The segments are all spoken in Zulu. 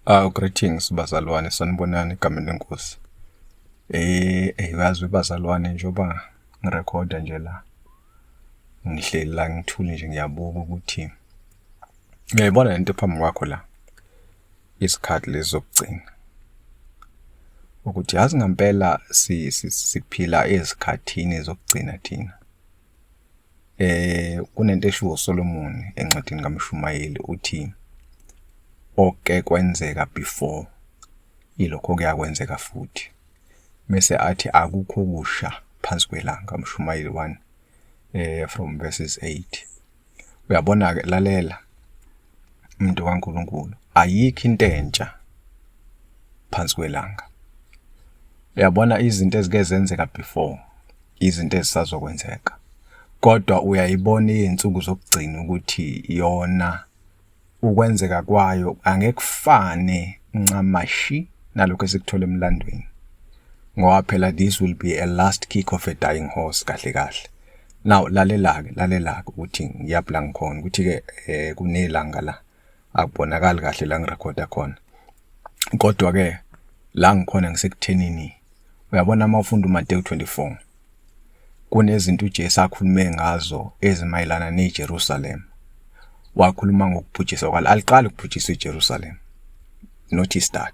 Greetings bazalwane, sanibonani egameni leNkosi. Uyazi bazalwane, njengoba ngirekhoda nje la, ngihleli la ngithule nje, ngiyabuka ukuthi uyayibona lento phambi kwakho la, isikhathi lezi zokugcina. Ukuthi yazi ngempela siphila ezikhathini zokugcina thina. Kunento eshiwo uSolomon encwadini kaMshumayeli, uthi oke kwenzeka before ilokho kuyakwenzeka futhi. Mese athi akukho kusha phansi kwelanga, Mshumayeli 1 from verses 8. Uyabona ke, lalela umuntu kaNkuluNkulu, ayikho into entsha phansi kwelanga. Uyabona izinto ezike zenzeka before, izinto ezisazokwenzeka. Kodwa uyayibona izinsuku zokugcina ukuthi yona ukwenzeka kwayo angeke kufane ncamashi nalokho esikuthola emlandweni. Ngoba phela this will be a last kick of a dying horse kahle kahle. Now lalela-ke, lalela-ke ukuthi ngiyaphi la ngikhona, ukuthi-ke kunelanga la akubonakali kahle la ngirekhoda khona. Kodwa-ke la ngikhona ngisekuthenini, uyabona uma ufunda uMateyu 24, kunezinto uJesu akhulume ngazo ezimayelana neJerusalem. Wakhuluma ngokubhujiswa kwalo. Aliqali ukubhujiswa iJerusalem. Notice that.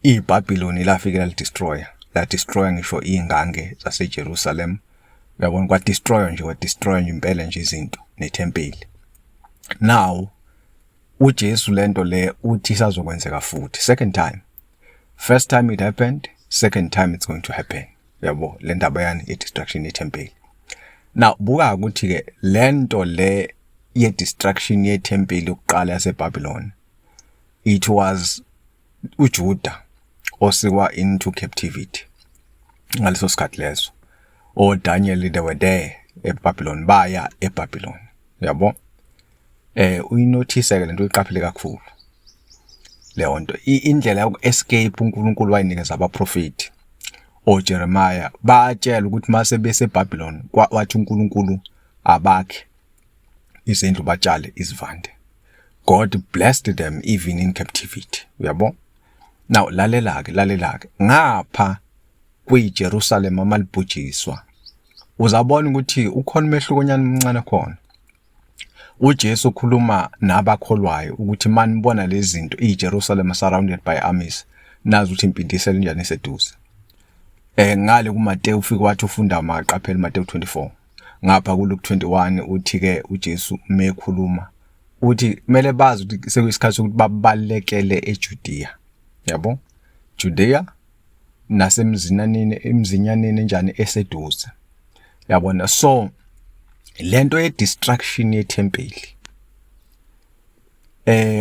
IBhabhiloni lafike lalidestroya, ladestroya ngisho iy'ngange zaseJerusalem. Uyabona, kwadestroya nje, kwadestroya nje impela nje izinto nethempeli. Now uJesu lento le uthi isazokwenzeka futhi second time. First time it happened, second time it's going to happen. Yabo le ndaba yani ye-destruction yethempeli. Now buka ukuthi ke lento le ye-destruction yethempeli yokuqala yaseBabylon, it was uJuda osikwa into captivity ngaleso sikhathi leso. ODaniel, they were there eBabylon, baya eBabylon, yabo. Uyinothise ke lento, uyiqaphele kakhulu leyo nto, indlela yoku escape uNkulunkulu wayinikeza abaprofeti oJeremiah, batshela ukuthi mase bese Babylon, wathi uNkulunkulu abakhe izindlu, batshale izivande. God blessed them even in captivity, uyabo. Now lalela ke, lalela ke, ngapha kwiJerusalem amalibhujiswa, uzabona ukuthi ukhona umehluko nyana omncane khona. uJesu ukhuluma nabakholwayo ukuthi manibona lezi zinto, iJerusalem surrounded by armies, nazi ukuthi impindiselo injani iseduze. Ngale kuMateyu ufike wathi ufunda maqaphela uMateyu 24, ngapha kuLuke 21 uthi ke uJesu mekhuluma uthi kumele bazi ukuthi sekuyisikhathi sokuthi babalekele eJudea, yabo, Judea nasemzinaneni, emzinyaneni enjani eseduze, yabona. So lento ye destruction yethempeli,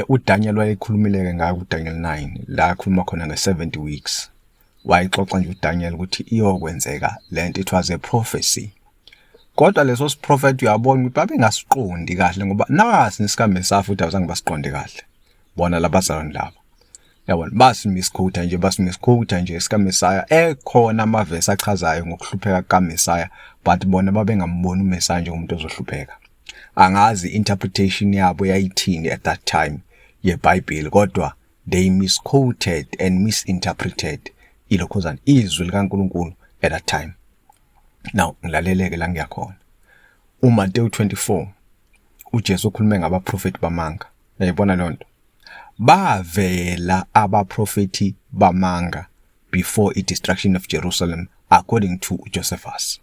uDaniel wayekhulumile ke ngayo kuDaniel 9, la akhuluma khona nge70 weeks. Wayixoxa nje uDaniel ukuthi iyokwenzeka lento, it was a prophecy. Kodwa leso siprofet uyabona ukuthi babengasiqondi kahle, ngoba nasi nesikamesa futhi awuzange basiqonde kahle bona labazalwane laba, yabona. Basimisquote nje, basimisquote nje sikaMesaya, ekhona amavesi achazayo ngokuhlupheka kaMesaya, but bona babengamboni uMesaya njengomuntu ozohlupheka. Angazi interpretation yabo yayithini at that time yeBhayibheli, kodwa they misquoted and misinterpreted ilokhuzana izwi likaNkuluNkulu at that time. Now ngilaleleke la ngiyakhona, uMateyu 24, uJesu ukhulume ngabaprofeti bamanga. Uyayibona leyo nto, bavela abaprofeti bamanga before i destruction of Jerusalem according to Josephus.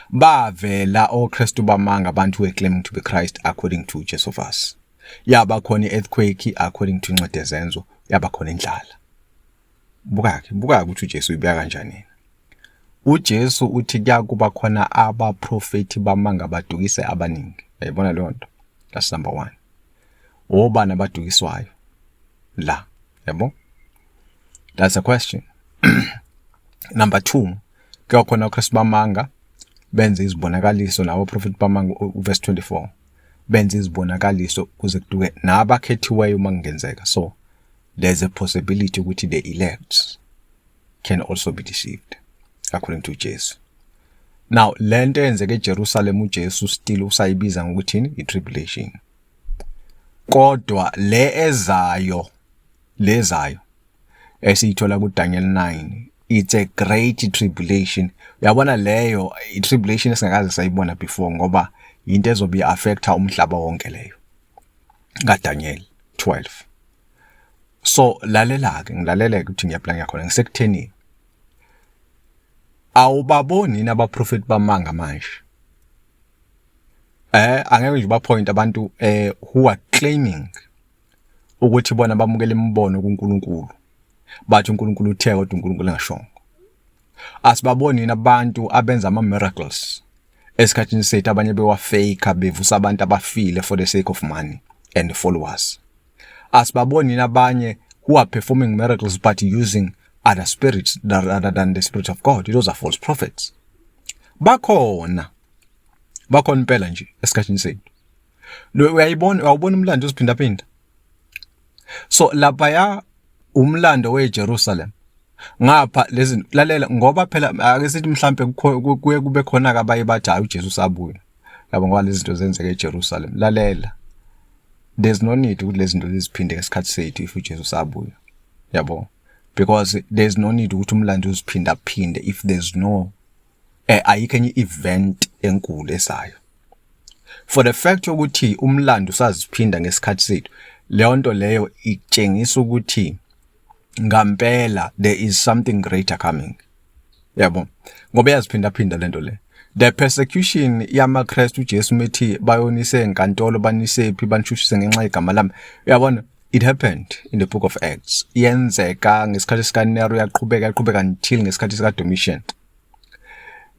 Bavela oKristu bamanga, abantu who were claiming to be Christ according to Josephus. Yaba khona i-earthquake according to incwadi yeZenzo, yaba khona indlala. Buka-ke, buka ukuthi uJesu uyibeka kanjani yena. UJesu uthi kuyakuba khona abaprofeti bamanga badukise abaningi. Uyayibona leyo nto? That's number 1. Obani abadukiswayo la, yabo? That's a question. Number 2, kuyakhona uKristu bamanga benze izibonakaliso nabo prophet bamanga, verse 24, benze izibonakaliso kuze kuduke nabakhethiweyo uma kungenzeka. So there's a possibility ukuthi the elect can also be deceived according to Jesu. Now lento eyenzeke eJerusalem, uJesu still usayibiza ngokuthini? I-tribulation. Kodwa le ezayo Lezayo esiyithola kuDaniel 9, it's a great tribulation. Uyabona leyo i-tribulation esingakaze sayibona before, ngoba into ezobe i-affecta umhlaba wonke leyo kaDaniel 12. So lalela ke, ngilalele ukuthi ngiyaplan ngiyakhona ngisekutheni. Awubaboni yini abaprofeti bamanga manje? Angeke nje bapoint abantu who are claiming ukuthi bona bamukela imibono kuNkulunkulu, bathi uNkulunkulu uthe, kodwa uNkulunkulu engashongo. Asibaboni yini abantu abenza ama miracles esikhathini sethu, abanye bewafake, bevusa abantu abafile for the sake of money and followers? Asibaboni yini abanye who are performing miracles but using other spirits rather than the spirit of God? Those are false prophets. Bakhona, bakhona impela nje esikhathini sethu. Lo uyayibona, uyawubona umlando uziphindaphinda. So lapha umlando weJerusalem, ngapha lezi, lalela, ngoba phela ake sithi mhlambe kuye kube khona abaye bathi, "Hayi, uJesu sabuya," yabo, ngoba lezi zinto zenzeke eJerusalem. Lalela, there's no need ukuthi lezi zinto ziziphinde ngesikhathi sethu if uJesu sabuya, yabo, because there's no need ukuthi umlando uziphinda phinde if there's no ayikho enye event enkulu ezayo. For the fact ukuthi umlando usaziphinda ngesikhathi sethu, leyo nto leyo itshengisa ukuthi ngampela there is something greater coming, yabo, ngoba iyaziphinda phinda lento le. The persecution yamaKristu, uJesu methi bayonise enkantolo, banisephi, banishushise ngenxa yegama lami, uyabona, it happened in the Book of Acts. Yenzeka ngesikhathi sika Nero, yaqhubeka, yaqhubeka until ngesikhathi sika Domitian,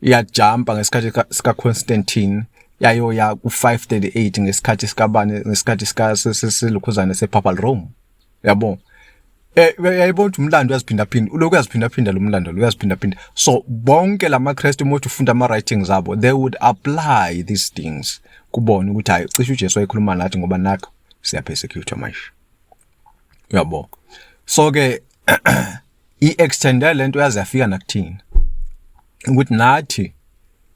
iyajumpa ngesikhathi sika Constantine, yayoya ku 538 ngesikhathi sikabani, ngesikhathi sika selokhuzane sePapal Rome, yabo. Uyayibona ukuthi umlando uyaziphindaphinda, ulokhu uyaziphindaphinda lo mlando lo, uyaziphindaphinda. So bonke lamaKristu, uma uthi ufunda ama writings abo, they would apply these things kubona ukuthi hayi, cishe uJesu wayekhuluma nathi, ngoba nakho siyapersecute manje, uyabo. So ke i-extend lento yaze yafika nakuthina ukuthi nathi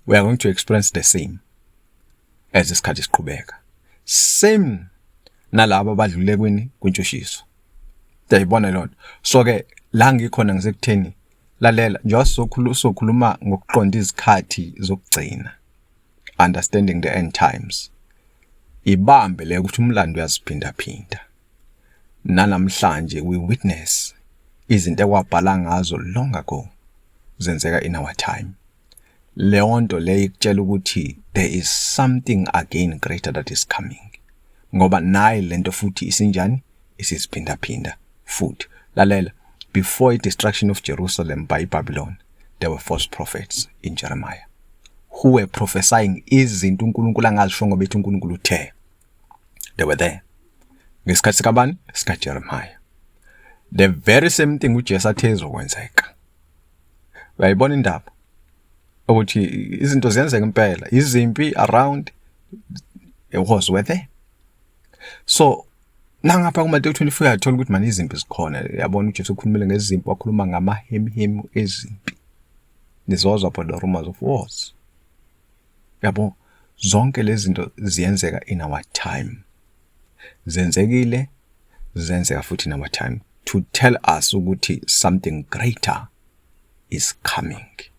we are going to experience the same as isikhathi siqhubeka, same nalabo abadlule kwini kwintshushiso. Uyayibona leyo nto? So ke la ngikhona ngisekutheni, lalela, njengoba sokhuluma ngokuqonda izikhathi zokugcina, understanding the end times, ibambe le ukuthi umlando uyaziphinda phinda. Nanamhlanje we witness izinto ekwabhala ngazo long ago zenzeka in our time. Leyo nto leyo ikutshela ukuthi there is something again greater that is coming, ngoba nayi lento futhi isinjani, isiziphindaphinda futhi. Lalela, before the destruction of Jerusalem by Babylon, there were false prophets in Jeremiah who were prophesying izinto uNkulunkulu angazisho, ngoba ethi uNkulunkulu uthe. They were there ngesikhathi sikabani? Sika Jeremiah. The very same thing uJesu athe ezokwenzeka. Uyayibona indaba ukuthi izinto ziyenzeka impela, izimpi around, it was were there. So nangapha kuMateyu 24 uyathola ukuthi manje izimpi zikhona, yabona. uJesu ukhulumile ngezimpi, wakhuluma ngamahemhemu ezimpi, nizozwa about the rumors of wars, yabo. Zonke lezi zinto ziyenzeka in our time, zenzekile, zenzeka futhi in our time, to tell us ukuthi something greater is coming.